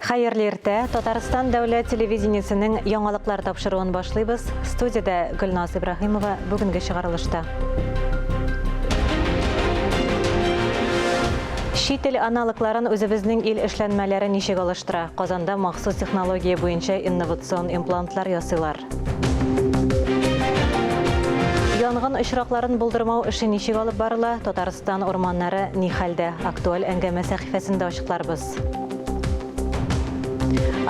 Хәерле иртә! Татарстан дәүләт телевидениесенең яңалыклар тапшыруын башлыйбыз. Студиядә Гөлназ Ибраһимова бүгенге чыгарылышта. Чит ил аналогларын үзебезнең ил эшләнмәләре ничек алыштыра? Казанда махсус технология буенча инновацион имплантлар ясыйлар. Янгын очракларын булдырмау эше ничек алып барыла? Татарстан урманнары ни хәлдә? Актуаль әңгәмә сәхифәсендә ачыкларбыз.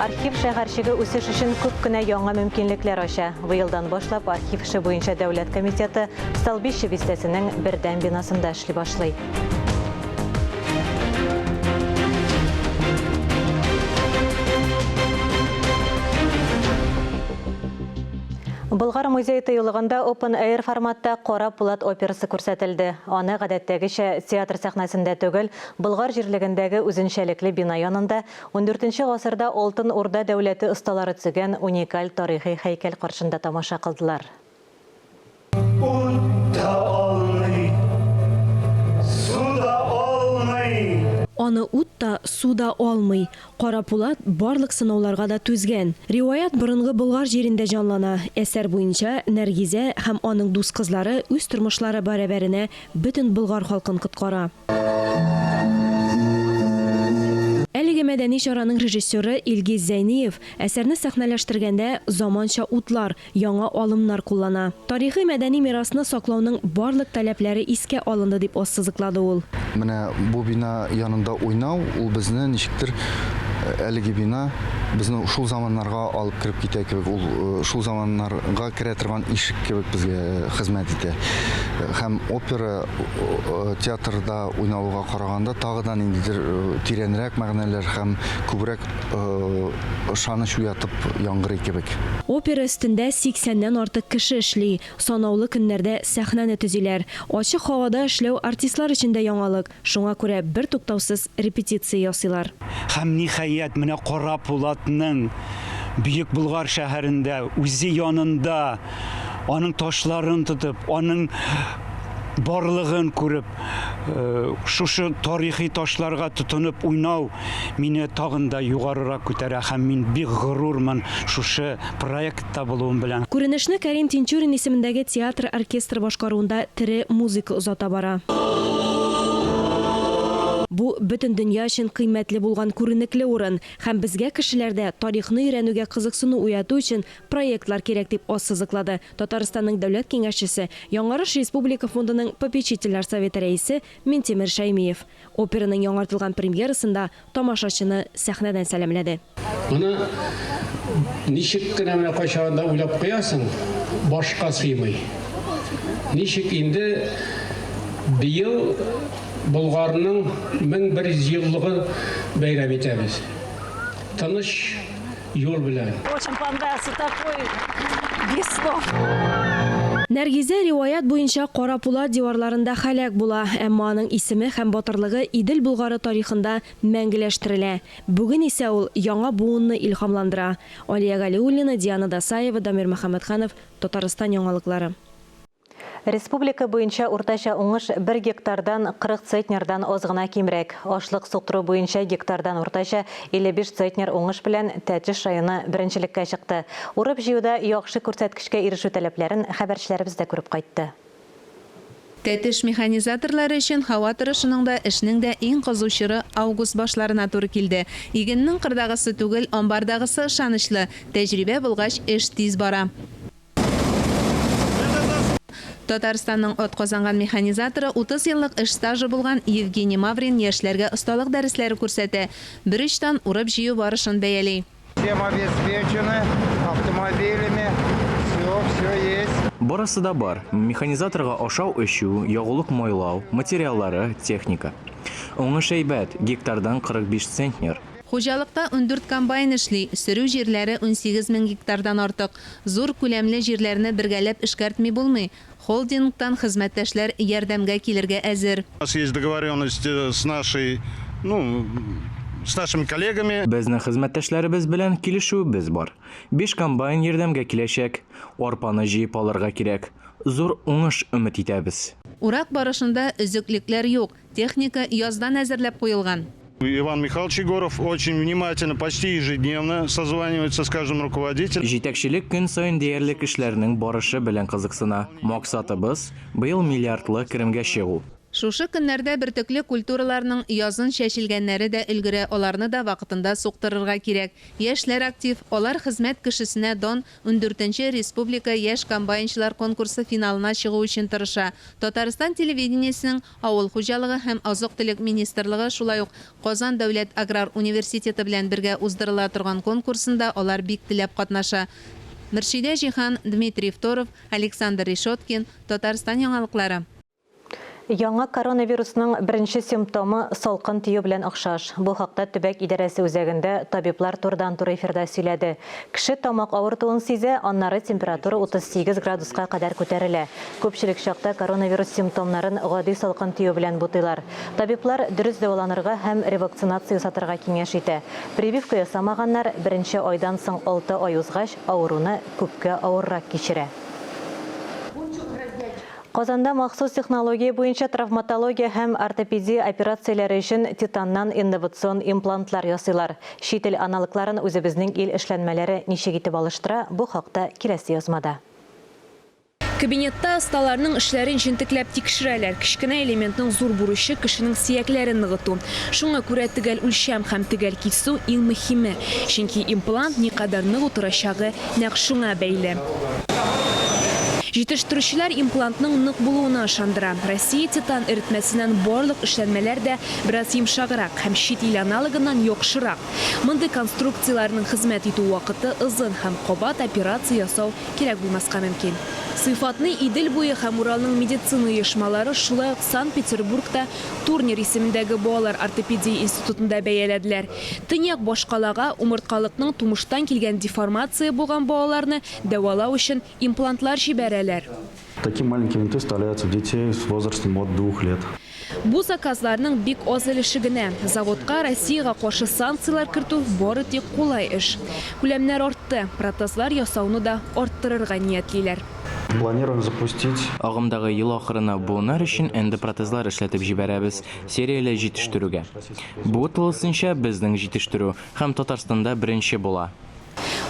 Архив шәһәрчеге үсеш өчен күп кенә яңа мөмкинлекләр ача. Быелдан башлап архив эше буенча дәүләт комитеты Столбище бистәсенең бердәм бинасында эшли башлый. Болгар музей тыюлыгында Open Air форматта Кара пулат операсы күрсәтелде. Аны гадәттәгечә театр сәхнәсендә түгел, Болгар җирлегендәге үзенчәлекле бина янында ундүртенче гасырда Алтын Урда дәүләте осталары төзегән уникаль тарихи һәйкәл каршында тамаша кылдылар. Ут та алмый, су да алмый. Аны ут та, су да алмый. Кара пулат барлык сынауларга да түзгән. Риваять борынгы Болгар җирендә җанлана. Әсәр буенча, Нәргизә һәм аның дус кызлары үз тормышлары бәрабәренә бөтен болгар халкын коткара. Әлеге мәдәни чараның режиссеры Илгиз Зәйниев әсәрне сәхнәләштергәндә заманча утлар, яңа алымнар куллана. Тарихи-мәдәни мирасны саклауның барлык таләпләре искә алынды, дип ассызыклады ул. Менә бу бина янында уйнау, ул безне ничектер, әлеге бина безне шул заманнарга алып кереп китә кебек, ул шул заманнарга керә торган ишек кебек безгә хезмәт итә. Һәм опера театрда уйналуга караганда тагы да ниндидер тирәнрәк мәгънәләр һәм күбрәк ышаныч уятып яңгырый кебек. Опера өстендә сиксәннән артык кеше эшли. Санаулы көннәрдә сәхнәне төзиләр. Ачык һавада эшләү артистлар өчен дә яңалык, шуңа күрә бертуктаусыз репетиция ясыйлар. Һәм, ниһаять, менә Кара Пулатның Бөек Болгар шәһәрендә, үзе янында аның ташларын тотып, аның барлыгын күреп, шушы тарихи ташларга тотынып уйнау мине тагын да югарырак күтәрә һәм мин бик горурмын шушы проектта булуым белән. Күренешне Кәрим Тинчурин исемендәге театр оркестры башкаруында тере музыка озата бара. Бу, бөтен дөнья өчен кыйммәтле булган күренекле урын һәм безгә кешеләрдә тарихны өйрәнүгә кызыксыну уяту өчен проектлар кирәк, дип ассызыклады Татарстанның Дәүләт Киңәшчесе, Яңарыш республика фондының Попечительләр советы рәисе Минтимер Шәймиев. Операның яңартылган премьерасында тамашачыны сәхнәдән сәламләде. Моны ничек кенә менә кайчагында уйлап куясың, башка сыймый. Ничек инде быел Болгарның 1100 еллыгын бәйрәм итәбез. Тыныч юл белән. Очень понравился такой, без слов. Нәргизә риваять буенча Кара пулат диварларында һәлак була, әмма аның исеме һәм батырлыгы Идел Болгары тарихында мәңгеләштерелә. Бүген исә ул яңа буынны илһамландыра. Алия Галиуллина, Диана Дасаева, Дамир Мөхәммәтханов, Татарстан яңалыклары. Республика буенча уртача уңыш бер гектардан 40 центнердан аз гына кимрәк. Ашлык суктыру буенча гектардан уртача 55 центнер уңыш белән Тәтеш районы беренчелеккә чыкты. Урып-җыюда яхшы күрсәткечкә ирешү таләпләрен хәбәрчеләребез дә күреп кайтты. Тәтеш механизаторлары өчен һава торышының да, эшнең дә иң кызу чоры август башларына туры килде. Игеннең кырдагысы түгел, амбардагысы ышанычлы, тәҗрибә булгач, эш тиз бара. Татарстанның атказанган механизаторы, 30 еллык эш стажы булган Евгений Маврин яшьләргә осталык дәресләре күрсәтә, берочтан урып-җыю барышын бәяли. Всем обеспечены автомобилями, все, все есть. Барысы да бар, механизаторга ашау-эчү, ягулык-майлау, материаллары, техника. Уңыш әйбәт, гектардан 45 центнер. Хуҗалыкта 14 комбайн эшли, сөрү җирләре 18 мең гектардан артык. Зур күләмле җирләрне бергәләп эшкәртми булмый. Холдингтан хезмәттәшләр ярдәмгә килергә әзер. У нас есть договоренность с нашей, ну, с нашими коллегами. Безнең хезмәттәшләребез белән килешүебез бар. Биш комбайн ярдәмгә киләчәк. Арпаны җыеп алырга кирәк. Зур уңыш өмет итәбез. Урак барышында өзеклекләр юк, техника яздан әзерләп куелган. Иван Михайлович Егоров очень внимательно, почти ежедневно созванивается с каждым руководителем. Җитәкчелек көн саен диярлек эшләрнең барышы белән кызыксына. Максатыбыз, быел миллиардлы керемгә чыгу. Шушы көннәрдә бөртекле культураларның язын чәчелгәннәре дә өлгерә, аларны да вакытында суктырырга кирәк. Яшьләр актив, алар Хезмәт кешесенә дан ундүртенче республика яшь комбайнчылар конкурсы финалына чыгу өчен тырыша. Татарстан телевидениесенең Авыл хуҗалыгы һәм азык-төлек министрлыгы, шулай ук Казан дәүләт аграр университеты белән бергә уздырыла торган конкурсында алар бик теләп катнаша. Мөршидә Җиһан, Дмитрий Второв, Александр Решеткин, Татарстан яңалыклары. Яңа коронавирусның беренче симптомы салкын тию белән охшаш. Бу хакта төбәк идарәсе үзәгендә табиблар турыдан-туры эфирда сөйләде. Кеше тамак авыртуын сизә, аннары температура 38 градуска кадәр күтәрелә. Күпчелек чакта коронавирус симптомнарын гади салкын тию белән бутыйлар. Табиблар дөрес дәваланырга һәм ревакцинация ясатырга киңәш итә. Прививка ясамаганнар беренче айдан соң алты ай узгач, авыруны күпкә авыррак кичерә. Казанда махсус технология буенча травматология һәм ортопедия операцияләре өчен титаннан инновацион имплантлар ясыйлар. Чит ил аналогларын үзебезнең ил эшләнмәләре ничек итеп алыштыра, бу хакта киләсе язмада. Кабинетта осталарның эшләрен җентекләп тикшерәләр. Кечкенә элементның зур бурычы, кешенең сөякләрен ныгыту. Шуңа күрә төгәл үлчәм һәм төгәл кисү иң мөһиме. Чөнки имплант никадәр нык утырачагы нәкъ шуңа бәйле. Җитештерүчеләр имплантның нык булуына ышандыра. Россия титан эретмәсеннән барлык эшләнмәләр дә бераз йомшаграк һәм чит ил аналогыннан яхшырак. Мондый конструкцияләрнең хезмәт итү вакыты озын һәм кабат операция ясау кирәк булмаска мөмкин. Сыйфатны Идел буе һәм Уралның медицина оешмалары, шулай ук Санкт-Петербургта Турнер исемендәге балалар ортопедия институтында бәяләделәр. Төньяк башкалага умырткалыкның тумыштан килгән деформация булган балаларны дәвалау өчен имплантлар җибәрәләр. Такие маленькие винты вставляются в детей с возрастом от двух лет. Бу заказларның бик аз өлеше генә. Заводка Россиягә каршы санкцияләр кертү бары тик кулай эш. Күләмнәр артты, протезлар ясауны да арттырырга ниятлиләр. Планируем запустить. Агымдагы ел ахырына буыннар өчен эндопротезлар эшләтеп җибәрәбез, серияле җитештерүгә. Бу, тулысынча, безнең җитештерү һәм Татарстанда беренче була.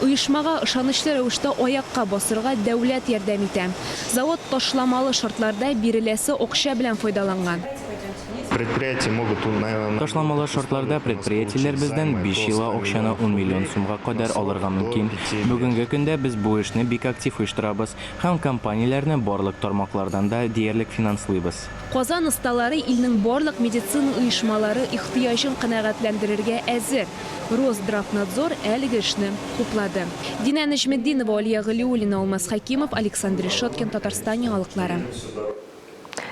Оешмага ышанычлы рәвештә аякка басырга дәүләт ярдәм итә. Завод ташламалы шартларда биреләсе акча белән файдаланган. Предприятия могут Ташламалы шартларда предприятиеләр бездән биш елга акчаны ун миллион сумга кадәр алырга мөмкин. Бүгенге көндә без бу эшне бик актив оештырабыз һәм компанияләрне барлык тармаклардан да диярлек финанслыйбыз. Казан осталары илнең барлык медицина оешмалары ихтыяҗын канәгатьләндерергә әзер. Росздравнадзор әлеге эшне хуплады. Динә Нәҗметдинова, Алия Галиуллина, Алмаз Хәкимов, Александр Решеткин, Татарстан яңалыклары.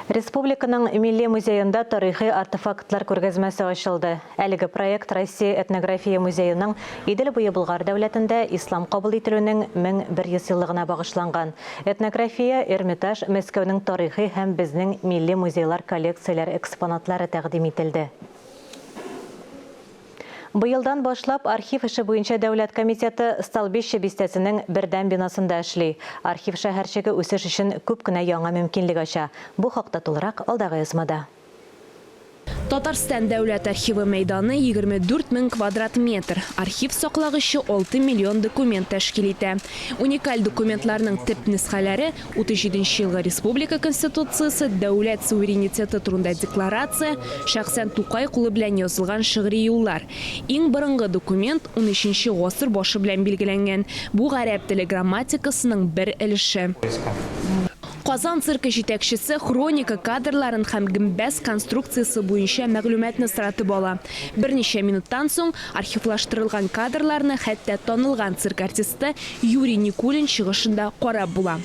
Республиканың Милли музеенда тарихи артефактлар күргәзмәсе ачылды. Әлеге проект Россия этнография музееның Идел буе Болгар дәүләтендә ислам кабул ителүнең 1100 еллыгына багышланган. Этнография, Эрмитаж, Мәскәүнең тарихи һәм безнең милли музейлар коллекцияләре экспонатлары тәкъдим ителде. Быелдан башлап архив эше буенча дәүләт комитеты Столбище бистәсенең бердәм бинасында эшли. Архив шәһәрчеге үсеш өчен күп кенә яңа мөмкинлек ача. Бу хакта тулырак алдагы язмада. Татарстан дәүләт архивы мәйданы 24 мең квадрат метр, архив саклагычы 6 миллион документ тәшкил итә. Уникаль документларның төп нөсхәләре, 37 нче елгы республика Конституциясе, дәүләт суверенитеты турында декларация, шәхсән Тукай кулы белән язылган шигъри юллар. Иң борынгы документ унөченче гасыр башы белән билгеләнгән, бу гарәп теле грамматикасының бер өлеше. Казан циркы җитәкчесе хроника кадрларын һәм гөмбәз конструкциясе буенча мәгълүматны соратып ала. Берничә минуттан соң архивлаштырылган кадрларны хәтта танылган цирк артисты Юрий Никулин чыгышын да карап була.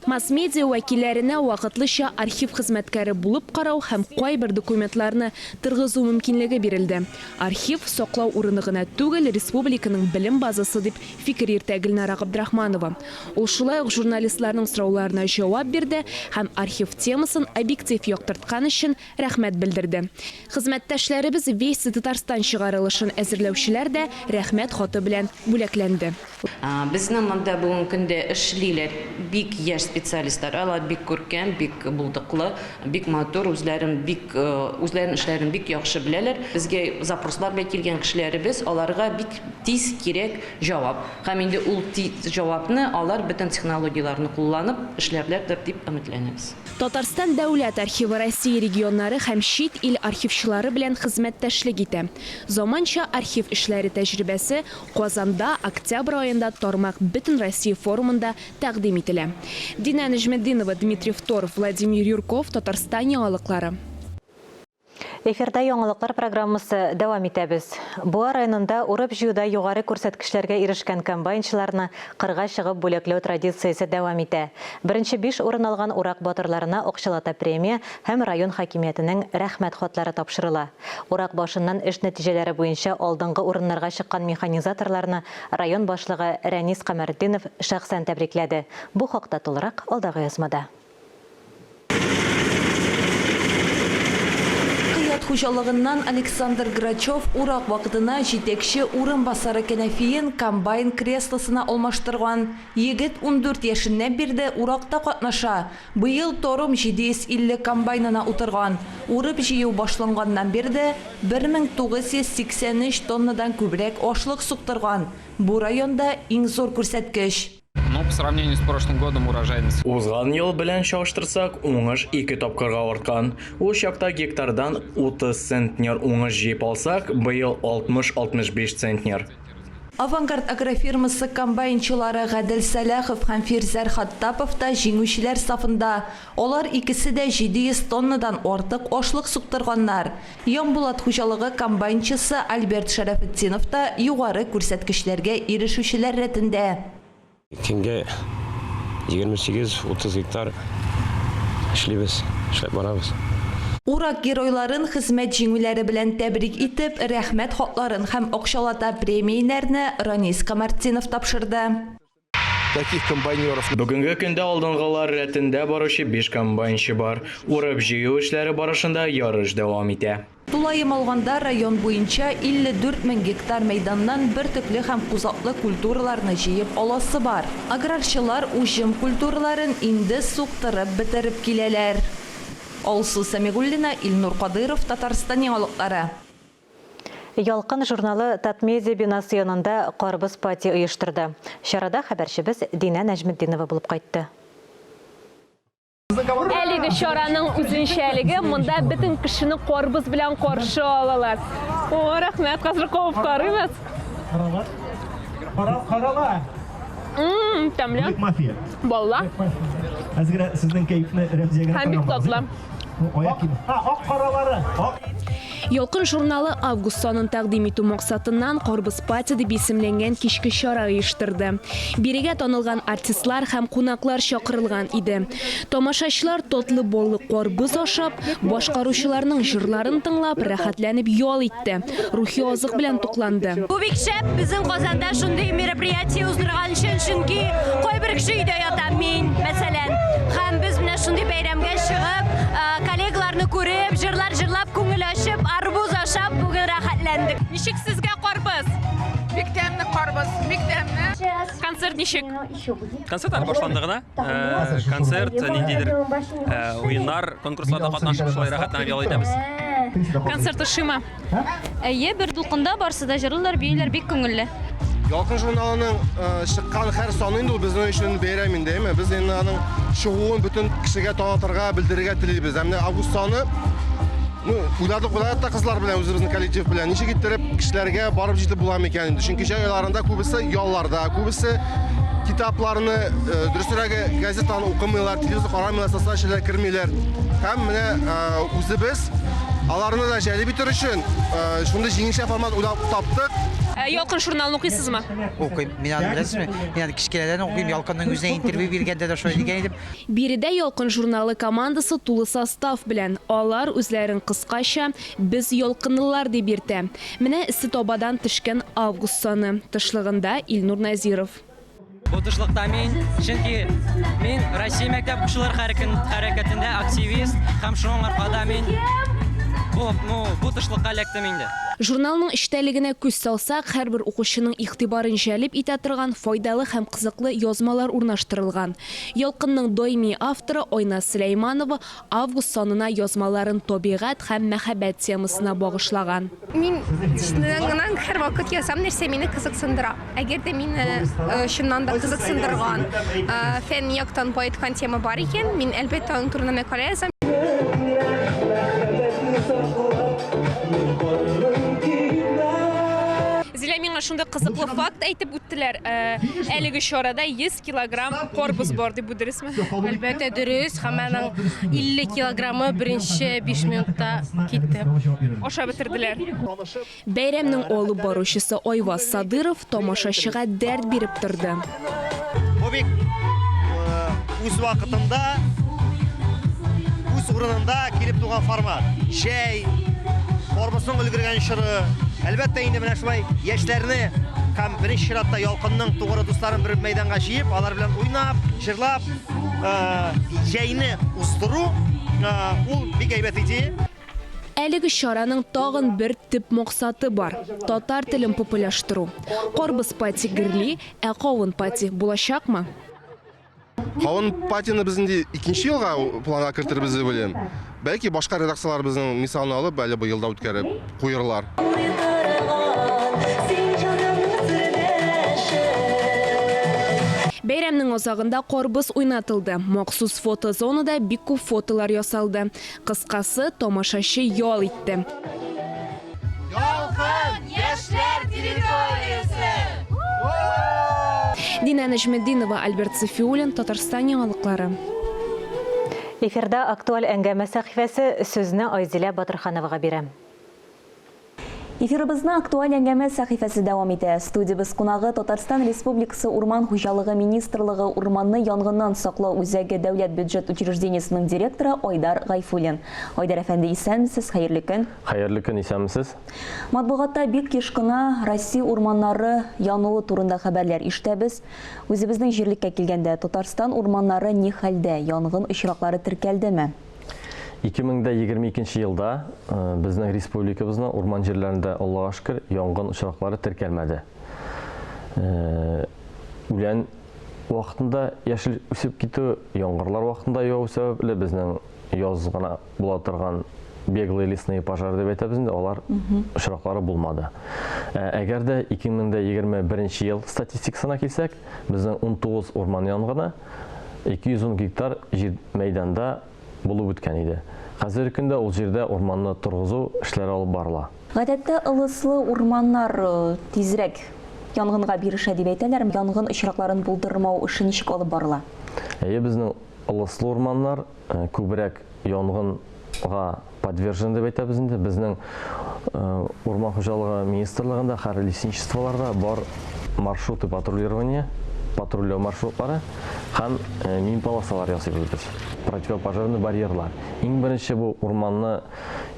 Масс-медиа вәкилләренә вакытлыча архив хезмәткәре булып карау һәм кайбер документларны торгызу мөмкинлеге бирелде. Архив, саклау урыны гына түгел, республиканың белем базасы, дип фикер йөртә Гөлнара Габдрахманова. Ул шулай ук журналистларның сорауларына җавап бирде һәм архив темасын объектив яктырткан өчен рәхмәт белдерде. Хезмәттәшләребез Вести Татарстан чыгарылышын әзерләүчеләр дә Рәхмәт хаты белән бүләкләнде. Безнең монда бүгенге көндә эшлиләр бик яшь специалистлар. специалистлар. Алар бик күркәм, бик булдыклы, бик матур, үзләрен бик үзләренең эшләрен бик яхшы беләләр. Безгә запрослар белән килгән кешеләребез, аларга бик тиз кирәк җавап. Һәм инде ул тиз җавапны алар бөтен технологияләрне кулланып эшләрләрдер дип өметләнәбез. Татарстан дәүләт архивы Россия регионнары һәм чит ил архивчылары белән хезмәттәшлек итә. Заманча архив эшләре тәҗрибәсе Казанда октябрь аенда Тармак Бөтенроссия форумында тәкъдим ителә. Динә Нәҗметдинова, Дмитрий Второв, Владимир Юрков, Татарстан яңалыклары. Эфирда яңалыклар программасы дәвам итәбез. Буа районында урып-җыюда югары күрсәткечләргә ирешкән комбайнчыларны кырга чыгып бүләкләү традициясе дәвам итә. Беренче биш урын алган урак батырларына акчалата премия һәм район хакимиятенең Рәхмәт хатлары тапшырыла. Урак башыннан эш нәтиҗәләре буенча алдынгы урыннарга чыккан механизаторларны район башлыгы Рәнис Камәртдинов шәхсән тәбрикләде. Бу хакта тулырак алдагы язмада. Кыят хуҗалыгыннан Александр Грачев урак вакытына җитәкче урынбасары кәнәфиен комбайн креслосына алмаштырган. Егет 14 яшеннән бирле уракта катнаша. Быел Торум 750 комбайнына утырган. Урып-җыю башланганнан бирле 1983 тоннадан күбрәк ашлык суктырган. Бу районда иң зур күрсәткеч. Ну, по сравнению с прошлым годом урожайность. Узган ел белән чагыштырсак, уңыш ике тапкырга арткан. Ул чакта гектардан 30 центнер уңыш җыеп алсак, быел 60-65 центнер. Авангард агрофирмасы комбайнчылары Гадел Сәлахов һәм Фирзәр Хаттапов та җиңүчеләр сафында. Алар икесе дә 700 тоннадан артык ашлык суктырганнар. Ямбулат хуҗалыгы комбайнчысы Альберт Шәрәфетдинов та югары күрсәткечләргә ирешүчеләр рәтендә. Көнгә 28-30 гектар эшлибез, эшләп барабыз. Урак геройларын хезмәт җиңүләре белән тәбрик итеп, Рәхмәт хатларын һәм акчалата премияләрне Ранис Камартдинов тапшырды. Таких комбайнеров. Бүгенге көндә алдынгылар рәтендә баручы биш комбайнчы бар. Урып-җыю эшләре барышында ярыш дәвам итә. Тулаем алганда, район буенча 54 мең гектар мәйданнан бөртекле һәм кузаклы культураларны җыеп аласы бар. Аграрчылар уҗым культураларын инде суктырып бетереп киләләр. Алсу Сәмигуллина, Илнур Кадыйров, Татарстан яңалыклары. Ялкын журналы Татмедиа бинасы янында Карбыз пати оештырды. Чарада хәбәрчебез Динә Нәҗметдинова булып кайтты. Әлеге чараның үзенчәлеге, монда бөтен кешене карбыз белән каршы алалар. О, рәхмәт, хәзер кабып карыйбыз. Карала. Мм, тәмле. Балла. Әзгерә сезнең кәефне Рәмзия генә Һәм бик татлы. Аяк киеме. Ак каралары. Ак. Ялкын журналы август санын тәкъдим итү максатыннан Карбыз пати дип исемләнгән кичке чара оештырды. Бирегә танылган артистлар һәм кунаклар чакырылган иде. Тамашачылар татлы баллы карбыз ашап, башкаручыларның җырларын тыңлап, рәхәтләнеп ял итте, рухи азык белән тукланды. Бу бик шәп, безнең Казанда шундый мероприятие уздырган өчен, чөнки кайбер кеше өйдә ята, мин, мәсәлән. Һәм без менә шундый бәйрәмгә чыгып, коллегаларны күреп, җырлар җырлап, күңел ачып, арбуз ашап, бүген рәхәтләндек. Ничек сезгә карбыз? Бик тәмле карбыз, бик тәмле. Концерт ничек? Концерт әле башланды гына. Э, концерт, ниндидер э, уеннар, конкурсларда катнашып шулай рәхәтләнеп ял итәбез. Концерт ошыймы? Әйе, бер дулкында барсы да җырлыйлар, бииләр, бик күңелле. Ялкын журналының э, чыккан һәр саны инде ул безнең өчен бәйрәм инде, әйме? Без инде аның чыгуын бөтен кешегә танытырга, белдерергә телибез. Ә менә август саны ну, уйладык, уйладык та кызлар белән, үзебезнең коллектив белән, ничек иттереп кешеләргә барып җитеп була микән инде. Чөнки җәй айларында күбесе ялларда, күбесе китапларны, э, дөресрәге, газетаны укымыйлар, телевизор карамыйлар, социаль челтәргә кермиләр. Һәм менә э, үзебез аларны да җәлеп итер өчен э, шундый җиңелчә формат уйлап таптык. Ә, Ялкын журналын укыйсызмы? Укыйм. Мин аны беләсезме? Мин аны кечкенәдән укыйм. Ялкынның үзенә интервью биргәндә дә шулай дигән идем. Биредә Ялкын журналы командасы тулы состав белән. Алар үзләрен кыскача Без ялкынлылар дип йөртә. Менә эссе табадан төшкән август саны. Тышлыгында Илнур Нәзиров. Бу тышлыкта мин, чөнки мин Россия мәктәп укучылар хәрәкәтендә активист һәм шуның аркада мин Бу, ну, бу тышлыкка эләктем инде. Журналның эчтәлегенә күз салсак, һәрбер укучының игътибарын җәлеп итә торган файдалы һәм кызыклы язмалар урнаштырылган. Ялкынның даими авторы Айназ Сөләйманова август санына язмаларын табигать һәм мәхәббәт темасына багышлаган. Мин чыннан һәрвакыт язам нәрсә мине кызыксындыра. Әгәр дә мине чыннан да кызыксындырган, фәнни яктан баеткан тема бар икән, мин, әлбәттә, аның турында мәкалә язам. Зилә миңа шундый кызыклы факт әйтеп үттеләр. Э, әлеге чарада 100 килограмм карбыз бар дип, бу дөресме? Әлбәттә, дөрес. Һәм аның 50 килограммы беренче 5 минутта китте. Ашап бетерделәр. Бәйрәмнең алып баручысы Айваз Садыров тамашачыга дәрт биреп торды. Бу бик үз вакытында, үз урынында килеп туган формат. Җәй, карбызның өлгергән чоры. Әлбәттә инде менә шулай яшьләрне һәм беренче чиратта Ялкынның тугры дусларын бер мәйданга җыеп, алар белән уйнап, җырлап, җәйне уздыру, ул бик әйбәт идея. Әлеге чараның тагын бер төп максаты бар, татар телен популяштыру. Карбыз пати гөрли, ә кавын пати булачакмы? Кавын патины без инде икенче елга планга кертербез дип уйлыйм. Бәлки башка редакцияләр безнең мисалны алып, әле быел да үткәреп куерлар. Бәйрәмнең азагында карбыз уйнатылды. Махсус фотозонада бик күп фотолар ясалды. Кыскасы, тамашачы ял итте. Ялкын яшьләр территориясе! Динә Нәҗметдинова, Альберт Сафиуллин, Татарстан яңалыклары. Эфирда актуаль әңгәмә сәхифәсе, сүзне Айзилә Батырхановага бирәм. Эфирыбызны актуаль әңгәмә сәхифәсе дәвам итә. Студиябез кунагы Татарстан Республикасы Урман хуҗалыгы министрлыгы Урманны янгыннан саклау үзәге дәүләт бюджет учреждениесенең директоры Айдар Гайфуллин. Айдар әфәнде, исәнмесез, хәерле көн. Хәерле көн, исәнмесез. Матбугатта бик еш кына Россия урманнары януы турында хәбәрләр ишетәбез. Үзебезнең җирлеккә килгәндә, Татарстан урманнары ни хәлдә, янгын очраклары теркәлдеме? 2022 елда безнең республикабызның урман җирләрендә, Аллага шөкер, янгын очраклары теркәлмәде. Үлән вакытында яшел үсеп китү, яңгырлар вакытында яву сәбәпле безнең яз гына була торган беглые лесные пожары дип әйтәбез инде, алар очраклары булмады. Әгәр дә 2021 ел статистикасына килсәк, безнең 19 урман янгыны 210 гектар җир мәйданда булып үткән иде. Хәзерге көндә ул җирдә урманны торгызу эшләре алып барыла. Гадәттә ылыслы урманнар тизрәк янгынга бирешә дип әйтәләр. Янгын очракларын булдырмау эше ничек алып барыла? Әйе, безнең ылыслы урманнар күбрәк янгынга подвержен дип әйтәбез инде. Безнең урман хуҗалыгы министрлыгында һәр лесничестволарда бар маршруты патрулирования, патрульләү маршрутлары һәм мин полосалар ясыйбыз без. Противопожарный барьерлар. Иң беренче бу урманны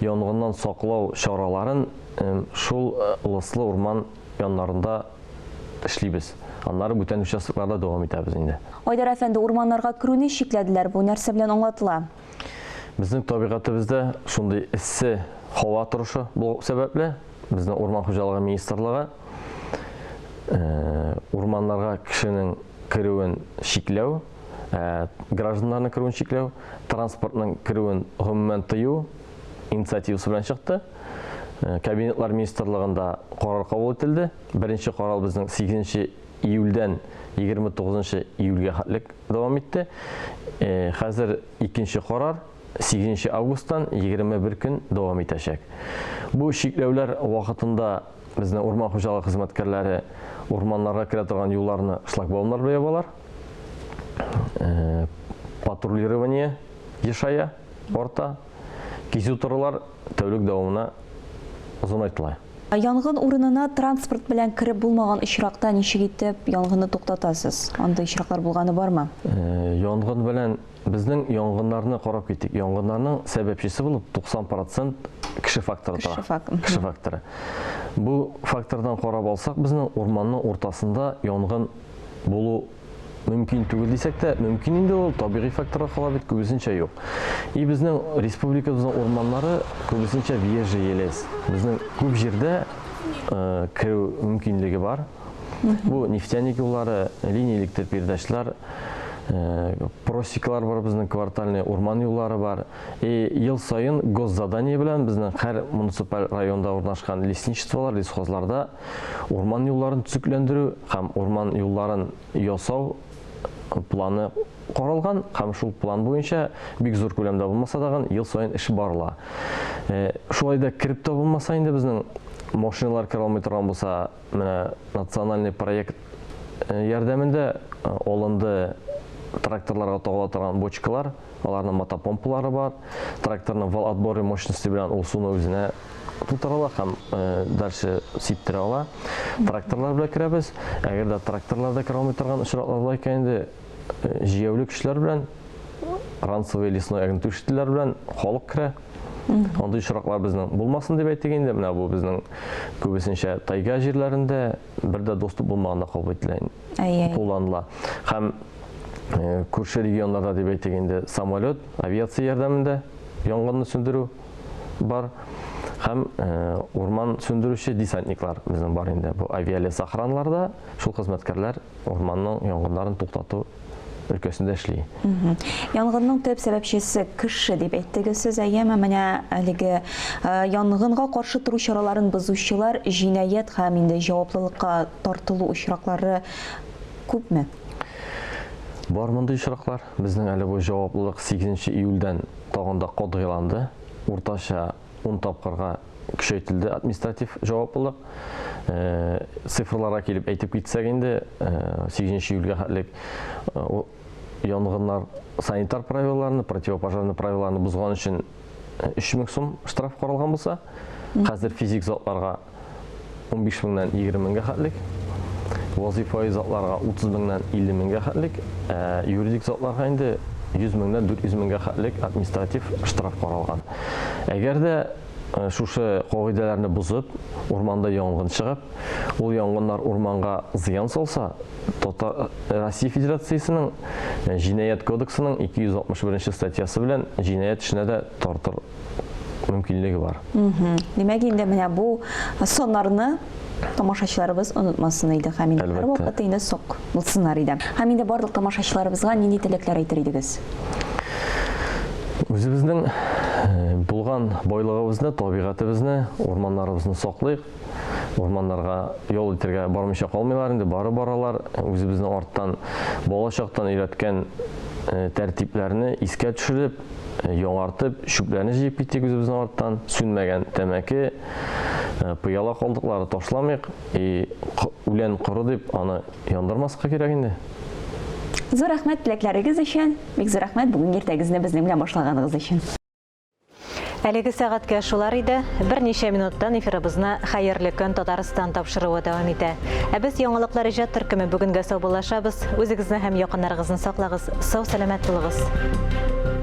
янгыннан саклау чараларын шул ылыслы урман яннарында эшлибез. Аннары бүтән участокларда дәвам итәбез инде. Айдар әфәнде, урманнарга керүне чикләделәр. Бу нәрсә белән аңлатыла? Безнең табигатебездә шундый эссе һава торышы булу сәбәпле, безнең урман хуҗалыгы министрлыгы урманнарга кешенең керүен чикләү, гражданнарның керүен чикләү, транспортның керүен гомумән тыю инициативасы белән чыкты. Кабинетлар министрлыгында карар кабул ителде. Беренче карар безнең 8 июльдән 29 июльгә хәтлек дәвам итте. Хәзер икенче карар 8 августтан 21 көн дәвам итәчәк. Бу чикләүләр вакытында безнең урман хуҗалыгы хезмәткәрләре урманнарга керә торган юлларны шлагбаумнар белән ябалар. Патрулирование ешая, арта. Кизү торулар тәүлек дәвамына озынайтыла. Янгын урынына транспорт белән кереп булмаган очракта ничек итеп янгынны туктатасыз? Андый очраклар булганы бармы? Янгын белән безнең янгыннарны карап китик. Янгыннарның сәбәпчесе булып 90 процент кеше факторы тора. Кеше факторы. Бу фактордан карап алсак, безнең урманның уртасында янгын булу мөмкин түгел дисәк тә, мөмкин инде ул, табигый факторга кала бит, күбесенчә юк. И безнең республикабызның урманнары күбесенчә въезжий лес. Безнең күп җирдә керү мөмкинлеге бар. Бу нефтяник юллары, линия электр передачлар, просекалар бар безнең квартальный урман юллары бар. И ел саен госзадание белән безнең һәр муниципаль районда урнашкан лесничестволар, лесхозларда урман юлларын төзекләндерү һәм урман юлларын ясау планы каралган һәм шул план буенча бик зур күләмдә булмаса дагын ел саен эш барыла. Шулай да кереп тә булмаса инде безнең машиналар керә алмый торган булса, Менә национальный проект ярдәмендә алынды тракторларга тагыла торган бочкалар, аларның мотопомпалары бар. Тракторның вал отборный мощности белән ул суны үзенә тутыра ала һәм дальше сиптерә ала. Тракторлар белән керәбез. Әгәр дә тракторлар да керә алмый торган очраклар була икән инде, җәяүле кешеләр белән, ранцевый лесной огнетушительләр белән халык керә. Андый очраклар безнең булмасын дип әйтик инде. Менә бу безнең күбесенчә тайга җирләрендә бер дә доступ булмаганда кабул ителә, кулланыла. Һәм э, күрше регионнарда дип әйтик инде самолет, авиация ярдәмендә янгынны сүндерү бар. Һәм э, урман сүндерүче десантниклар безнең бар инде. Бу авиалесохранларда шул хезмәткәрләр урманның янгыннарын туктату өлкәсендә эшли. Янгынның төп сәбәпчесе кеше дип әйттегез сез, әйеме? Менә әлеге э, янгынга каршы тору чараларын бозучылар җинаять һәм инде җаваплылыкка тартылу очраклары күпме? Бар мондый очраклар. Безнең әле бу җаваплылык 8 июльдән тагын да катгыйланды. Уртача 10 тапкырга көчәйтелде административ җаваплылык. Э, цифрларга килеп әйтеп китсәк инде, 8 э, июльгә хәтлек э, янгыннар санитар правилаларны, противопожарный правилаларны бозган өчен 3000 сум штраф каралган булса, хәзер физик затларга 15 меңнән 20 меңгә хәтлек, вазифаи затларга 30 меңнән 50 меңгә хәтлек, ә юридик затларга инде 100 меңнән 400 меңгә хәтлек административ штраф каралган. Әгәр дә э, шушы кагыйдәләрне бозып, урманда янгын чыгып, ул янгыннар урманга зыян салса, Татар э, Россия Федерациясенең э, Җинаять кодексының 261 статьясы белән җинаять эшенә дә тартыр мөмкинлеге бар. Димәк, инде менә бу саннарны тамашачыларыбыз онытмасын иде һәм инде һәрвакыт инде сак булсыннар иде. Һәм инде барлык тамашачыларыбызга нинди теләкләр әйтер идегез? Үзебезнең э, булган байлыгыбызны, табигатебезне, урманнарыбызны саклыйк. Урманнарга ял итәргә бармыйча калмыйлар инде, бары баралар. Үзебезнең арттан бала чактан өйрәткән э, тәртипләрне искә төшереп, Яңартып, чүпләрне җыеп китик үзебезнең арттан. Сүнмәгән тәмәке, э, пыяла калдыклары ташламыйк. И үлән коры дип аны яндырмаска кирәк инде. Зур рәхмәт теләкләрегез өчен. Бик зур рәхмәт бүген иртәгезне безнең белән башлаганыгыз өчен. Әлеге сәгатькә шулар иде. Берничә минуттан эфирыбызны Хәерле көн Татарстан тапшыруы дәвам итә. Ә без яңалыклар иҗат төркеме бүгенгә саубуллашабыз. Үзегезне һәм якыннарыгызны саклагыз. Сау сәламәт булыгыз.